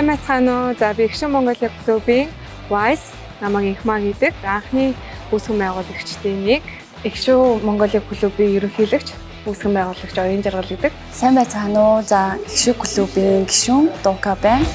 Сайн байцгаана уу? За, би Эгшин Mongolia клубын Vice намайг Инхмаа гэдэг анхны үүсгэн байгуулагчдын нэг. Эгшүү Mongolia клубын ерөнхийлөгч, үүсгэн байгуулагч Оюун Жаргал гэдэг. Сайн байцгаана уу? За, Эгшүү клубын гишүүн Дука байна.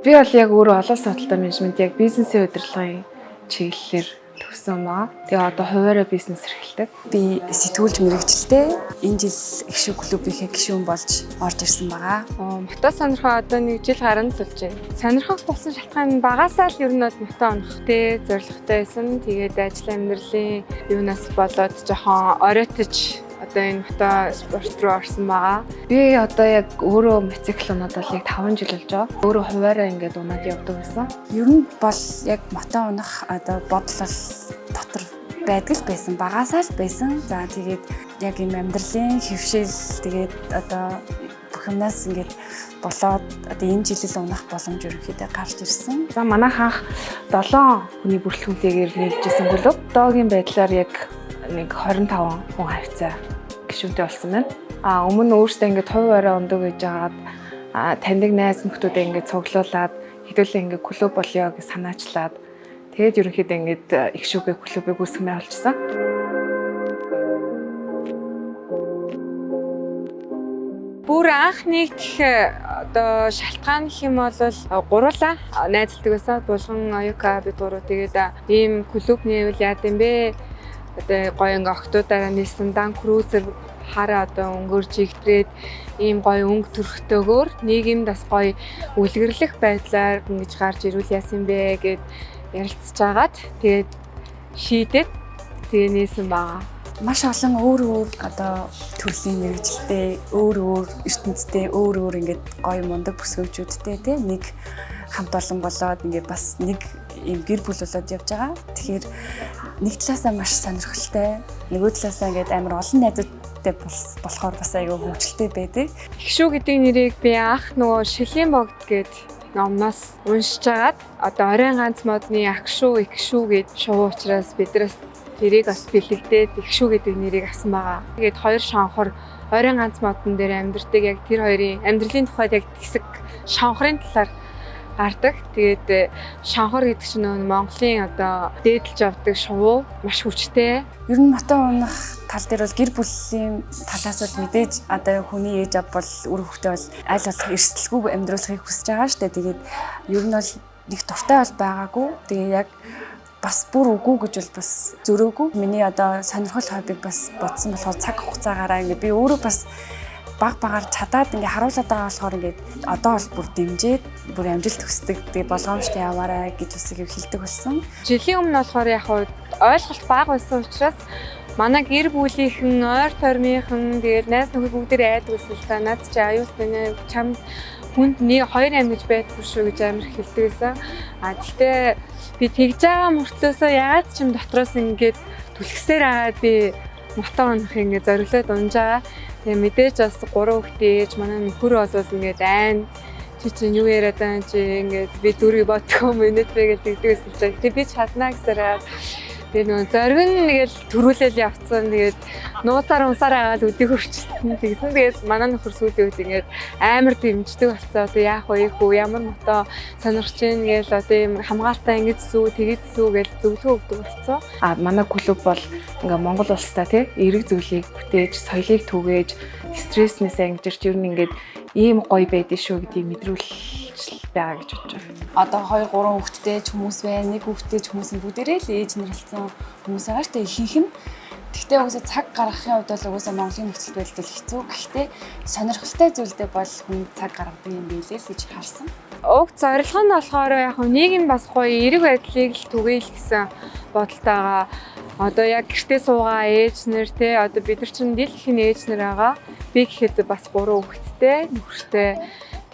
Би бол яг өөрөө олон улсын худалдаа менежмент яг бизнесийн удирдлагын чиглэлээр төгссөн байгаа. Тэгээ одоо хувиараа бизнес эрхэлдэг. Би сэтгүүлч мэрэгчлээ. Энэ жил Эгшүү клубийнхээ гишүүн болж орж ирсэн байгаа. Мото сонирхоо одоо нэг жил гарan л болж байна. Сонирхох болсон шалтгаан нь багасаа л ер нь бол мото унах те зорилготой байсан. Тэгээд ажил амьдралын юунаас болоод жоохон оройтож одоо энэ мото спорт руу орсон байгаа. Би одоо яг өөрөө мотоцикл унаад бол яг 5 жил болж байгаа. Өөрөө хувиараа ингээд унаад явдаг байсан. Ер нь бол яг мото унах одоо бодол бол дотор байдаг л байсан. Багасаа л байсан. За, тэгээд яг юм амьдралын хэвшил, тэгээд одоо бүх юмнаас ингээд болоод одоо энэ жил л унах боломж ерөнхийдөө гарч ирсэн. За, манайх анх 7 хүний бүрэлдэхүүнтэйгээр нийлжсэн клуб. Одоогийн байдлаар яг нэг 25 хүн хавцаа гишүүнтэй болсон байна. А өмнө өөртөө ингээд хувь орой ундаг гэж жагаад таньдаг найз нөхдүүдээ ингээд цуглуулад хэдүүлээ ингээд клуб болёо гэж санаачлаад, тэгээд ерөнхийдөө ингээд Эгшүүгээ клубыг үүсгэн байгуулчихсан. Бүр анх нэгдэх одоо шалтгаан гэх юм бол гуруулаа найзалдаг байсан. Булган, Оюка, бид гурав тэгээд ийм клуб нээвэл яад юм бэ? Одоо гоё ингээ октоудаараа нийлсэн дан крузер хараа одоо өнгөөр жигдрээд ийм гоё өнгө төрхтөөгөөр нийгэмд бас гоё үлгэрлэх байдлаар ингэж гарч ирүүл яасан бэ гэд ярилцж агаад, тэгээд шийдээд, тэгээ нээсэн байгаа. Маш олон өөр өөр одоо төрлийн мэрэгжилтэй, өөр өөр ертөнцтэй, өөр өөр ингээд гоё мундаг бүсгүйчүүдтэй тий нэг хамт олон болоод ингээд бас нэг юм гэр бүл болоод явж байгаа. Тэгэхээр нэг талаасаа маш сонирхолтой, нөгөө талаасаа ингээд амар олон найзуудтай болохоор бас айгүй хөвгөлтэй байдаг. Эгшүү гэдэг нэрийг би анх нөгөө Шилийн богд гээд номноос уншиж агаад, одоо оройн ганц модны агшуу, эгшүү гээд шувуу учраас биднээс тэрийг бас бэлэгдээд Эгшүү гэдэг нэрийг авсан байгаа. Тэгээд хоёр шонхор оройн ганц модон дээр амьдардаг, яг тэр хоёрын амьдралын тухайд яг хэсэг шонхрын талаар гардаг. Тэгээд шонхор гэдэг чинь нөгөө Монголын одоо дээдэлж авдаг шувуу, маш хүчтэй. Ер нь мото унах тал дээр бол гэр бүлийн талаас бол мэдээж одоо хүний ээж ав бол үр хөвгтөө бол аль болох эрсдэлгүй амьдруулахыг хүсэж байгаа шүү дээ. Тэгээд ер нь бол нэг дуртай бол байгаагүй. Тэгээ яг бас бүр үгүй гэж бол бас зөрөөгүй. Миний одоо сонирхол хоббиг бас бодсон болохоор цаг хугацаагаараа ингээд би өөрөө бас баг багаар чадаад ингээ харуулад байгаа болохоор ингээд одоо бол бүр дэмжиж, бүр амжилт хүсдэг. Тэгээ болгоомжтой яваарай гэж бас их хэлдэг болсон. Жилийн өмнө болохоор яг ойлголт бага байсан учраас манай гэр бүлийнхэн, ойр тойрмынхан, тэгээд найз нөхөд бүгдээр айдаг байсан л та. Наад чи аюултай нэ, чамд хүнд нэг хоёр ам гэж байдгүй шүү гэж амар хэлдэг байсан. А тэгтээ би тэгж байгаа мөртлөөсөө ягаад ч юм дотроос ингээд түлхсээр агаад би мото унах ингээд зориглоод унж байгаа. Тэгээ мэдээж бас гурван хүүхдээ ээж, манай нөхөр бол ингээд айн чи чинь юу яриад байгаа чи, ингээд би дөрвийг бодгоо мэнэт гэж тэгдэг байсан л та. Тэгээ би чаднаа гэсээр тэгээ нөгөө зориг нь нэгэл төрүүлэл явцсан. Тэгээд нууцаар унсаар агаад өдийг хөрчсөн. Тэгсэн. Тэгээд манай нөхөр сүүлийн үед ингээд амар дэмждэг болцоо. Одоо яах вэ хүү, ямар мото сонирхож ийн гээл одоо ийм хамгаалалтаа ингэж зүү, тэгэж зүү гээл зөвлөгөө өгдөг болцоо. А манай клуб бол ингээ Монгол улстай тий эерэг зүйлийг бүтээж, соёлыг түгээж, стресснээс ангижирч, ер нь ингээд ийм гоё байдэн шүү гэдгийг мэдрүүлж байгаа гэж бодож байна. Одоо 2 3 хүүхэдтэй ч хүмүүс байна, нэг хүүхэдтэй ч хүмүүс нь бүгдээрээ л ээж нар болсон хүмүүс байгаа шүү дээ ихэнх нь. Тэгтээ угсаа цаг гаргахын хувьд бол угсаа Монголын нөхцөл байдал хэцүү. Гэхдээ сонирхолтой зүйлдээ бол хүн цаг гаргадаг юм билээ л гэж харсан. Уг зорилго нь болохоор яг нийгэм бас гоё эерэг байдлыг л түгээе л гэсэн бодолтойгоо одоо яг гэртээ суугаа ээж нар те, одоо бид нар чинь дийлэх нь ээж нар байгаа. Би гэхэд бас гурван хүүхэдтэй, нөхөртэй.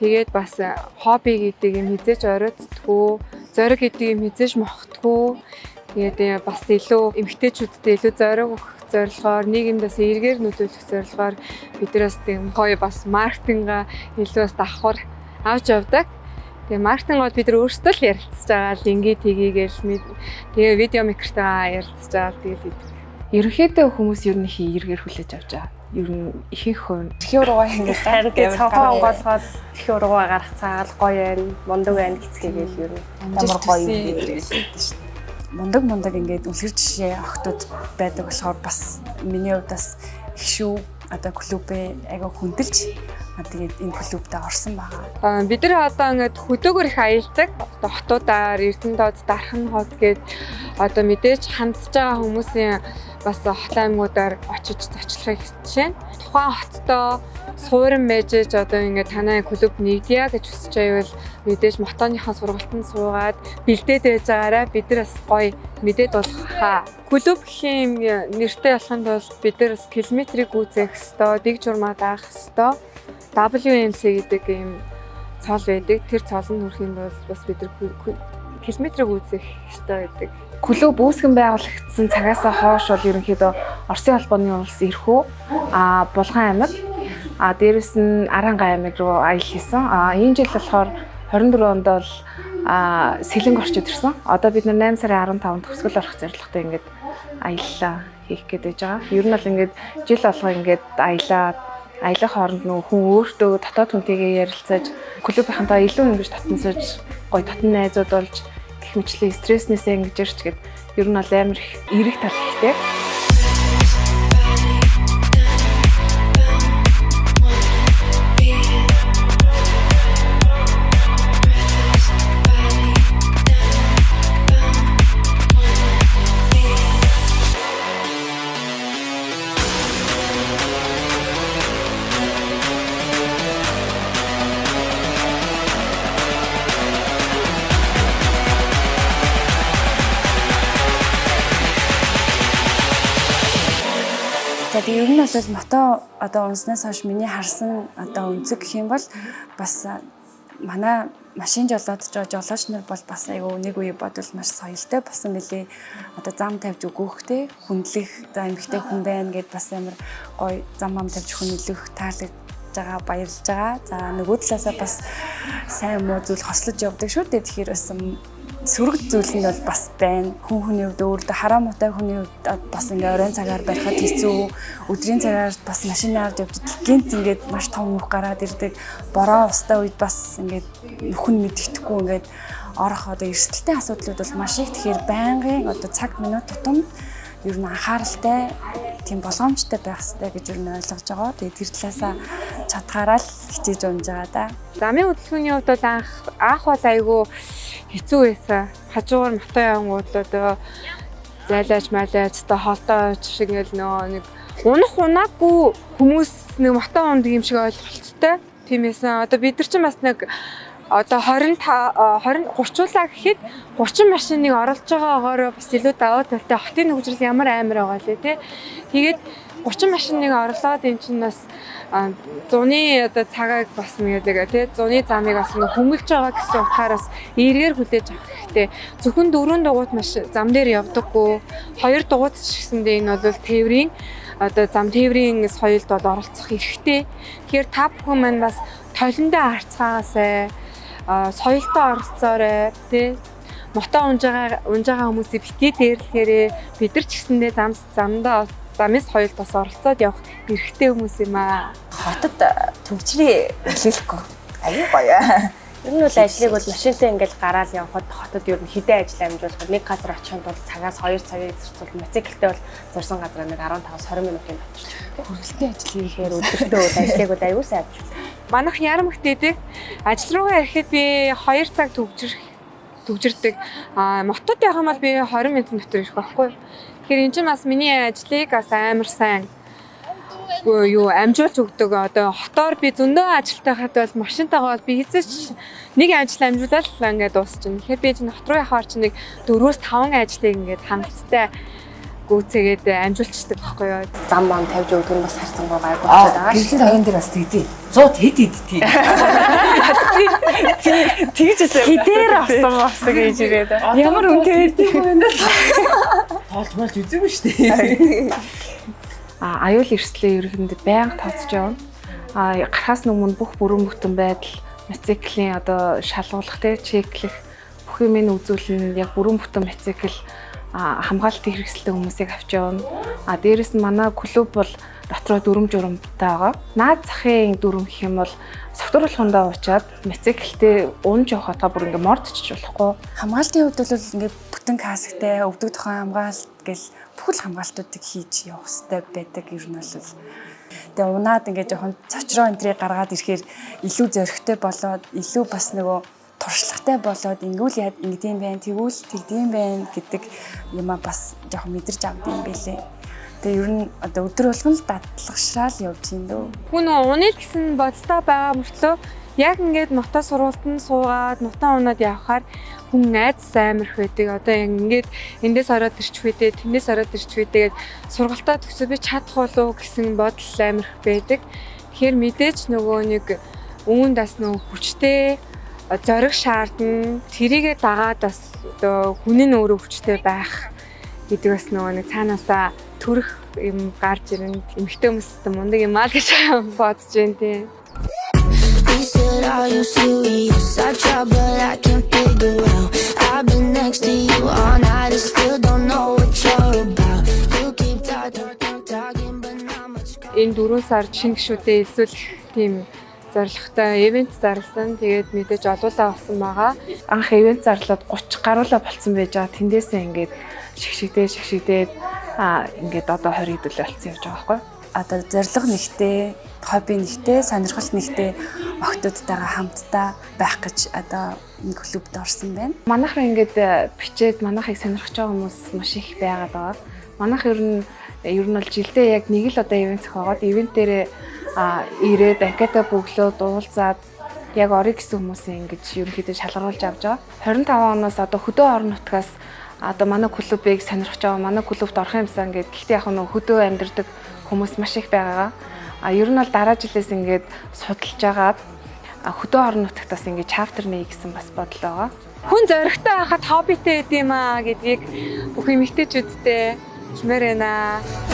Тэгээд бас хобби гэдэг юм хизээж оройтдгүү, зориг гэдэг юм хизээж мохтгүү. Тэгээд бас илүү эмэгтэйчүүдтэй илүү зориг өгөх зорилгоор, нийгэмд бас эргээр нөлөөлөх зорилгоор бид нар бас тийм гоё бас маркетингаа илүү бас давхар авч явдаг. Тэгээ маркетинг бол бид нар өөрсдөө л ярилцж байгаа л ингээ тгийгээл тэгээ видео микртайгаа ярилцж байгаа л тэгэл идэг. Ерөнхийдөө хүмүүс ер нь их эргээр хүлээж авч байгаа. Ер нь ихэнх хувь нь Эрхийн ургуй ингээд Харин тэгээ цонхоо онгоолгоод эрхийн ургуй гаргацгаал гоё байна, мундаг байна гэцгээгээл ер нь амар гоё юм шүү дээ. Мундаг мундаг ингээд үлгэр жишээ охтууд байдаг болохоор бас миний хувьд бас их шүү одоо клубээ айгаа хүндэлж тэгээд энэ клубдээ орсон байгаа. Бид нар одоо ингээд хөдөөгөр их аялдаг. Одоо хотуудаар, Эрдэнэт, Дархан хот гээд одоо мэдээж хандж байгаа хүмүүсийн бас хот аймагуудаар очиж зочлохыг хичээнэ. Тухайн хотдоо суурин байж ээж одоо ингээд танай клуб нэгдъя гэж хүсэж байвал мэдээж мотоныхоо сургалтанд суугаад бэлдээд байж байгаараа бид нар бас гоё мэдээд болох хаа. Клуб гэх юм нэртэй болохын тулд бид нар бас километрийг гүйцээх ёстой, дэг журмаа даах ёстой. WMC гэдэг ийм цол байдаг. Тэр цолонд хүрэхийн тулд бас бид нар километрийг гүйцээх ёстой байдаг. Клуб үүсгэн байгуулагдсан цагаасаа хойш бол ерөнхийдөө Оросын холбооны улс Ирхүү, Булган аймаг, дээрэс нь Аранга аймаг руу аялал хийсэн. Энэ жил болохоор 24 онд бол Сэлэнг орчод ирсэн. Одоо бид нар 8 сарын 15-нд төгсгөл орох зорилготой ингээд аяллаа хийх гээд байж байгаа. Ер нь бол ингээд жил болго ингээд аялаад аялах хооронд нөгөө хүн өөртөө дотоод хүнтэйгээ ярилцаж клубынхантаа илүү ингэж татансаж гоё татан найзууд болж гэх мэтлээ стресснээсээ ингэж ирч гээд ер нь бол амар их эерэг тал ихтэй. За тэгээ ер нь бол мото одоо унснаас хойш миний харсан одоо өнцөг гэх юм бол бас манай машин жолоодж байгаа жолооч нар бол бас айгүй нэг үе бодвол маш соёлтой болсон мөлий. Одоо зам тавьж өгөөхтэй хүндлэх за эмэгтэй хүн байна гэд бас амар гоё зам ам тавьж хүндлэх таалагдж байгаа, баярлж байгаа. За нөгөө талаасаа бас сайн муу зүйл хослож явдаг шүү дээ. Тэгэхээр бас сөрөг зүйл нь бол бас байна. Хүн хүний хувьд өөртөө хараа муутай хүний хувьд бас ингээ оройн цагаар барихад хэцүү. Өдрийн цагаар бас машинаар явж гинт ингээд маш том нүх гараад ирдэг. Бороо устай үед бас ингээд нүхэн мэддэхгүй ингээд орох одоо эрсдэлтэй асуудлууд бол маш их. Тэгэхээр байнгын одоо цаг минут тутам ер нь анхааралтай тийм болгоомжтой байх хэрэгтэй гэж ер нь ойлгож байгаа. Тэгээд тэр талаасаа чадхаараа л хичээж унж байгаа да. Замын хөдөлгөөний хувьд бол анх бол айгүй хэцүү байсан. Хажуугаар мото явангууд л одоо зайлаач майлаач одоо холдооч шиг ингээл нөгөө нэг унах унаагүй хүмүүс нэг мото ундаг юм шиг ойлголттой. Тийм байсан. Одоо бид нар чинь бас нэг одоо 25 20 30-уулаа гэхэд 30 машиныг оруулж байгаагаараа бас илүү давуу талтай хотын хөгжил ямар амар байгаа лээ тий. Тэгээд 30 машиныг орлоод эн чинь бас зуны одоо цагааг бас нэгэдэг тий зуны замыг бас ингээ хөнгөлж байгаа гэсэн утгаараас эргээр хүлээж авах хэрэгтэй. Зөвхөн 4 дугуйт машин зам дээр явдаггүй. 2 дугуйт ч гэсэндээ энэ бол тээврийн одоо зам тээврийн соёлд бол оролцох эрхтэй. Тэгэхээр та бүхэн маань бас толиндоо харцгаагаасай, соёлтой оролцоорой тий. Мото унж байгаа хүмүүсийг битгий дээрлэхээрээ бид нар ч гэсэндээ замдаа замын соёлд бас оролцоод явах эрхтэй хүмүүс юм аа. Хотод төгжрийн хэлэхгүй. Аюу гоё. Ер нь бол ажлыг бол машинтай ингээл гараал явхад хотод ер нь хэдэн ажил амжуулахад нэг газар очихын тулд цагаас 2 цагийг зарцуул, мотоциклтэй бол зорсон газараа нэг 15-20 минутын дотор ч. Хүргэлтийн ажил хийхээр өдөртөө бол ажлыг бол аюу сайн амжуулах. Манайх ярамгт идэг. Ажил руугаа ирэхэд би 2 цаг төгжирдэг. Мотод явах юм бол би 20 минутын дотор ирэх байхгүй. Тэгэхээр энэ чинь бас миний ажлыг бас амар сайн юу амжуулж өгдөг. Одоо хотоор би зөндөө ажилтай хад бол машинтайгаа бол би хэзээ ч нэг ажил амжуулаад л ингээд дуусчихна. Тэгэхээр би чинь хот руу явахаар чинь нэг 4-5 ажлыг ингээд хангалттай гүйцээгээд амжуулчихдаг байхгүй юу. Зам мам тавьж өгдөг нь бас харьцангуй гайгүй болчиход байгаа шүү. Гэрлийн тоён дээр бас тэгдий. 100 хэд идтий. Тэгж байсан. Хідээр авсан болсон гэж ирээд. Ямар үнэтэй байдаг юм бэ? Тоолж молж үзээгүй шүү дээ. Аюул эрсдлээ ерөнхийдөө байнга тооцож явна. Гарахаас өмнө бүх бүрэн бүтэн байдал, мотоциклийн одоо шалгуулах те чеклэх бүх юм нь үзүүлнэ. Яг бүрэн бүтэн мотоцикл хамгаалтын хэрэгсэлтэй хүмүүсийг авч явна. Дээрэс нь манай клуб бол дотроо дүрм журамтай байгаа. Наад захын дүрм гэх юм бол согтуур болгондоо уучаад мотоциклтэй унж явахтаа бүр ингээ мордчиж болохгүй. Хамгаалтын хувьд бол ингээд бүтэн касктай, өвдөг тухайн хамгаалт гэл бүхэл хамгаалтуудыг хийж явах хэрэгтэй байдаг ер нь бол. Тэгээ унаад ингээд жоохон цочроо энтрийг гаргаад ирэхээр илүү зөрөгтэй болоод илүү бас нөгөө туршлагатай болоод ингүүл яад ингэдэм байх, тэгвэл тэгдэм байх гэдэг юмаа бас жоохон мэдэрч авд юм бэлээ. Тэгээ ер нь одоо өдөр болгон л дадлагшраал явж юм дөө. Хүн нөгөө уныг гэсэн бодолтой байгаа мөртлөө яг ингээд мото сургуультанд суугаад мото унаад явхаар хүн айдас амар их байдаг. Одоо яг ингээд эндээс ороод ирчих үү, тэндээс ороод ирчих үү тэгээд сургалтаа төгсөө би чадах болов гэсэн бодол амар их байдаг. Тэгэхээр мэдээж нөгөө нэг үүнд бас нөгөө хүчтэй зориг шаардна. Тэрийгэ дагаад бас одоо хүн нь өөрөө хүчтэй байх гэдэг бас нөгөө нэг цаанаасаа төрөх юм гарч ирнэ. Эмэгтэй хүмүүст мундаг юм аа л гэж бодож байна тийм. He said, are you serious? I try, but I can't figure out. I've been next to you all night and still don't know what you're about. You keep talk, talk, talk, talking, but not much. Энэ 4 сар шинэ гишүүдэд элсүүлэх тийм зорилготой event зарласан. Тэгээд мэдээж олуулаа болсон байгаа. Анх event зарлаад 30 гаруулаа болцсон байж байгаа. Тэндээсээ ингээд шигшигдээ шигшигдээд ингээд одоо 20 хэдүүлээ болцсон явж байгаа байхгүй юу? Одоо зорилго нэгтэй, хобби нэгтэй, сонирхол нэгтэй охтуудтайгаа хамтдаа байх гэж одоо энэ клубд орсон байна. Манайхаа ингээд бичээд манайхыг сонирхож байгаа хүмүүс маш их байгаад байгаа. Манайх ер нь бол жилдээ яг нэг л одоо event зохиогоод event дээрээ ирээд анкета бөглөөд уулзаад яг орё гэсэн хүмүүсийн ингэж ерөнхийдөө шалгаруулж авч байгаа. 25 оноос одоо хөдөө орон нутгаас одоо манай клубыг сонирхож байгаа, манай клубт орох юмсан гээд гэхдээ яг нөгөө хөдөө амьдардаг хүмүүс маш их байгаагаа. Ер нь бол дараа жилээс ингээд судалж агаад хөдөө орон нутагт бас ингээд chapter нээ гэсэн бас бодол байгаа. Хүн зоригтой байхад хоббитэй байд юм аа гэдгийг бүх эмэгтэйчүүдтэй хэлмээр байна.